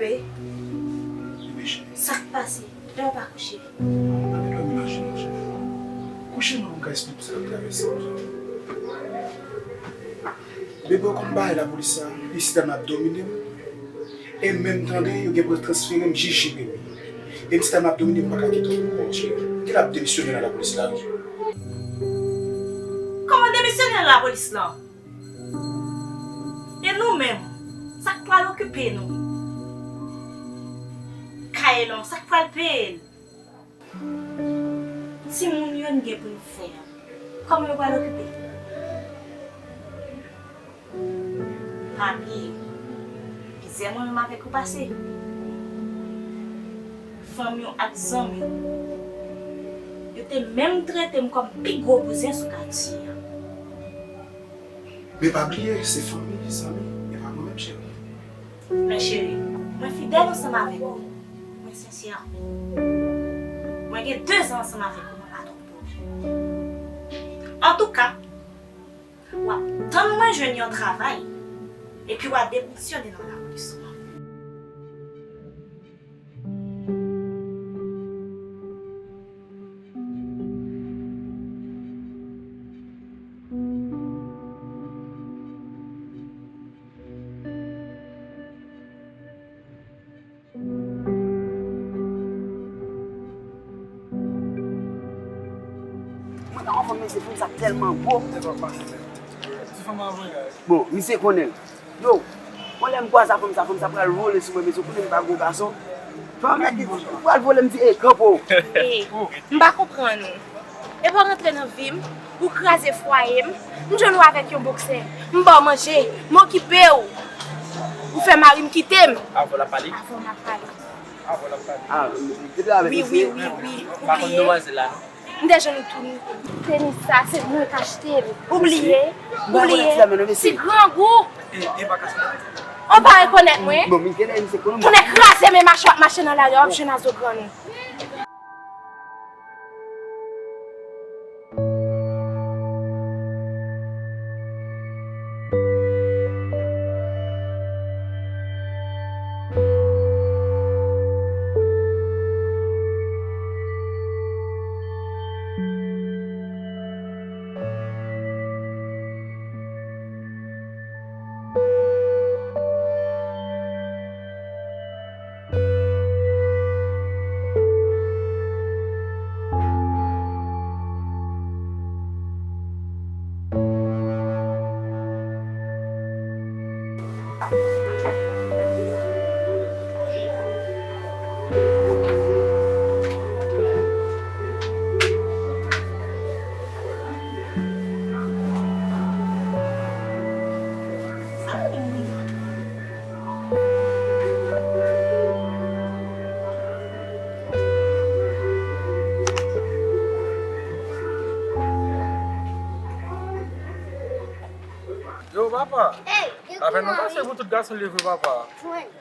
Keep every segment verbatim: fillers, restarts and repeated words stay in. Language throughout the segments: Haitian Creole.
Bebe, sa k pase? Lè w pa kouche? Mwen gen dòmi nan je m, cheri. Kouche non, m ka esplike sa k ap travèse m. Bebe, w konn bagay lapolis la, li sita m ap domine m. E m menm tande, yo gen pou transfere m jis Jeremi. E m sita m ap domine m, m pa ka kite w pou kò w, cheri. Gen lè ap demisyone nan lapolis la, wi. Kòman demisyone nan lapolis la? E nou menm, sa k pral okipe nou? Kay lan, sa k pral peye l? Timoun yo n gen pou n fè an, kòman yo pral okipe? Pa bliye, mizè mwen menm avèk ou pase. Fanmi w ak zanmi w, yo te menm trete m kòm pi gwo bouzen sou katye a. Men pa bliye, se fanmi, zanmi, e pa mwen menm, cheri. Men cheri, mwen fidèl ansanm avèk ou. Mwen sensè. Mwen gen de zan ansanm avèk ou, mwen pa twonpe w. Antouka, w ap tann mwen jwenn yon travay, epi w a demisyone nan lapolis ou an. Mwen ta konn fanm mesye, fanm sa tèlman gwo. Bon, misye konnen l. Yo, mwen lè m kwaze a fanm sa, fanm sa pral vole sou mwen, mesye, konnen m pa gwo gason. Fanm nan ki pral vole, m di, "Ey, kanpe w." Ey, m pa konprann ou. Epi w rantre nan vi m, ou kraze fwaye m, m jwenn ou avèk yon boksè, m ba w manje, m okipe w. Ou fè mari m kite m. Avan l ap pale. Avan l ap pale. Avan l ap pale. Ah, m te avèk misye. Wi, wi, wi, wi. M pa konn demwazèl la, non. M te jwenn ou tou. Tenis sa, se mwen k achte l. Ou bliye? Ou bliye? Ti grangou. Ou pa rekonèt mwen? Tonnè kraze men mache w ap mache nan lari a, w ap jwenn a zo grann ou. Yo, papa. Hey, sa fè nou pase pou tout gason li vre, papa.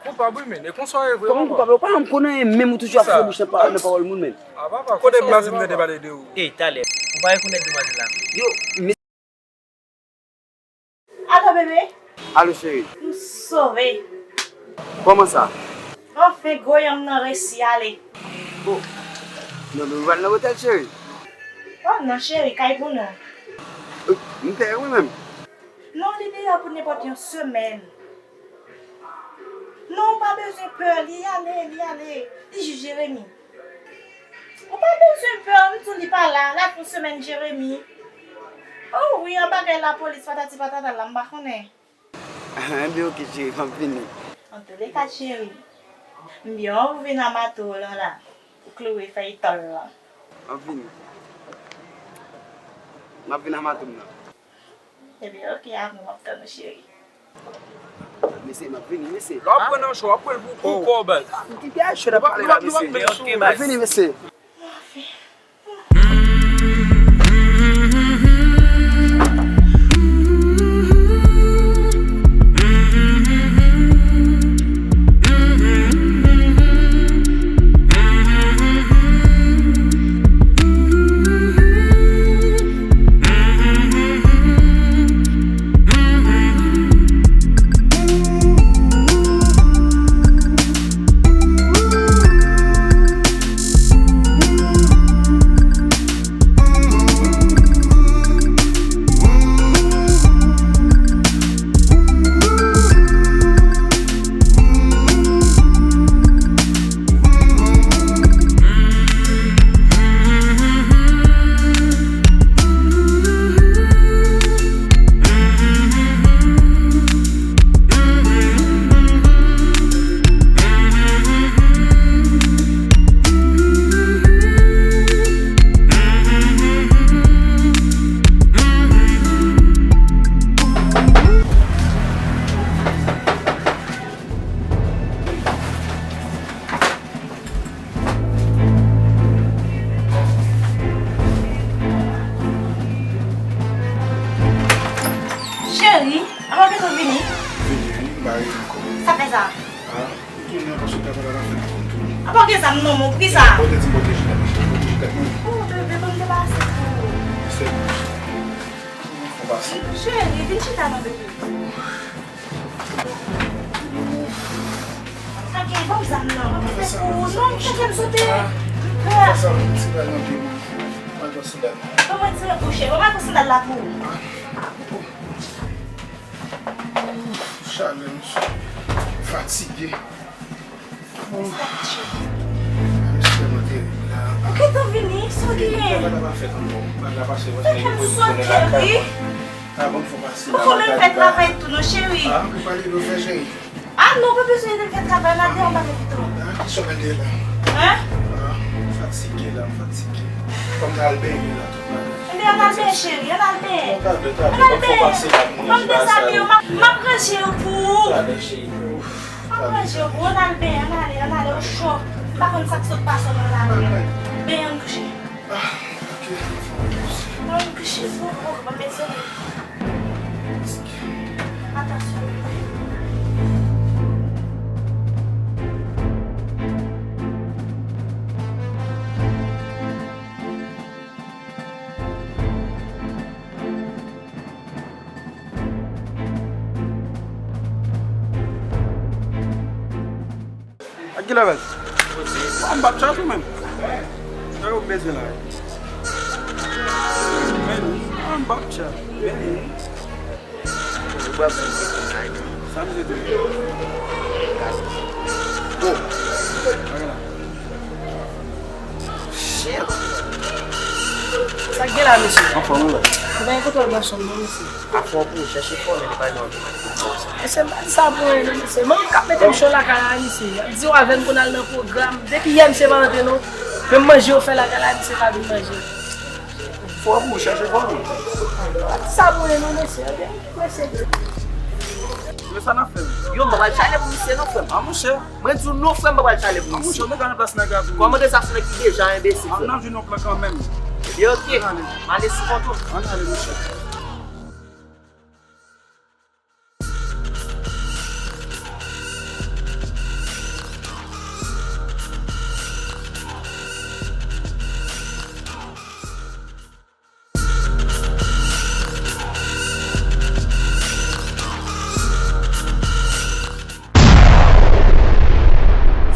Koupab wi, men. E konsa w ye vre, papa. Kòman koupab? Ou pa janm konn anyen, menm ou toujou ap fè bouch nan pa-, nan pawòl moun, men. Ah, papa, kote m pase m tande pale de ou? Ey, talè. Ou pa rekonèt demwazèl la? Yo, Alo, bebe. Alo, cheri. M sove. Kòman sa? Anfen, gwo yanm nan resi ale. Oh. Non, men ou pral nan otèl, cheri? Oh, non, cheri, kay pou nou. Euh, m pè, wi, menm. Non, li deyò pou nenpòt yon semèn. Non, ou pa bezwen pè, li ale, li ale. Li jis Jeremi. Ou pa bezwen pè, m di w li pa la, l ap yon semèn Jeremi. Oh wi, an bagay lapolis, patati patata la, m pa konnen. Enben, oke, cheri, m ap vini. Antouleka, cheri, m byen wè w vin a mato w lan la, ou kloure fèy tòl lan. M ap vini. M ap vin a mato m nan. Ebyen, oke, avan m ap tann ou, cheri. Mesye, m ap vini, mesye. Lè w ap pran nan cho, w ap pran l pou kò w, baz. M kite a cho n ap pale la, mesye. M ap vini, mesye. Mwen vini. Vini, vini, m pa rele ankò. Sa fè sa? Ah, m tounen paske travay la pa fèt pou m tounen. A pa gen zam non, men poukisa? Pote ti pote jilèt, pote jilèt mwen. Oh, bebe, ban m depase pou ou. Se bon. Fò pase. Cheri, vin chita non, bebe. Ok, ban m zam nan. Ban m fè pou ou. Non, m chèche m sote. M pè. Fè sa, m ti pral nan pye mwen. Mwen pran sandal mwen. Ban mwen tire pou cheri. Ban mwen pran sandal la pou ou. Ah, oh. Chalè, mesye. Fatige. Respè mwen terib la. Ou gentan vini? Sa w genyen? Travay la pa fèt ankò. Travay la pase, mwen te gen pou mwen lakay mwen. Ah, bon, fò pase. Ou poko menm fè travay tou non, cheri. Ah, ou pale de fè, cheri. Ah non, pa bezwen de fè travay la, deyò m pa fè pito. Ah, ki sòl la deyò la? Hein? Ah, m fatige la, m fatige. Fò m al benyen la. Ebyen, ann al benyen, cheri, ann al benyen. Ann al benyen. Ban m dezabiye w, m ap, m ap ranje yo pou ou. M ap ranje yo pou ou, ann al benyen, ann ale, ann ale, ou cho. M pa konn sa k sot pase w nan lari a. Benyen, ann kouche. Ann kouche pou ou, ban m met sou li. Atansyon. Ak ki lè baz? An ba chat ou menm. Sa yo bezwen la. Men, an ba chat. Men. Sa misye te. Oh. Bagay la. Shit. Sa k gen la, mesye? Anfòm ou la? Ou pa gen kontwòl bwason non, mesye. Afè w pou ou chèche fò, men li pa gen anvi mande pou fò sa. Mesye, m pa di sa pou anyen non, mesye. Manmi k ap mete m cho lakay la, mesye. Y ap di w avè m pou n al nan pwogram. Depi yè, misye pa rantre non. Menm manje yo fè lakay la, misye pa vin manje. Fò pou ou chèche fò, men. M pa di sa pou anyen non, mesye. Mesye. Men sa n ap fè, men. Yo, m pa pral chale pou misye non, frè m. Ah, monchè. Mwen di w non, frè m, m pa pral chale pou misye. Ah, monchè, ou te ka nan plas nèg la tou. Kòmante sa sou nèg ki deja enbesil, frè m. Ann al jwenn yon plan kanmenm. Ebyen, oke. Ann ale. M ale sou kont ou. Ann ale, monchè.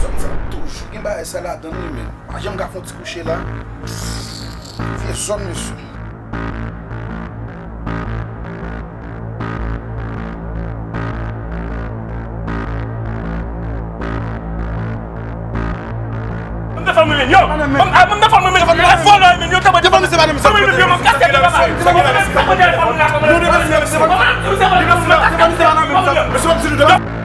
Zòn sa toujou gen bagay sa ladan l, wi, men pa janm ka fè yon ti kouche la. Vye zòn, mesye. Ban m defan mwen, men, yo! Ban m, ah, ban m defan mwen, men, vòlè, men, yo, te mwen defan mwen, men, yo, m kase, yo, papa. Ban m defan mwen la, kòman? Ban m defan mwen la, kòman? Mesye, pa di nou defan.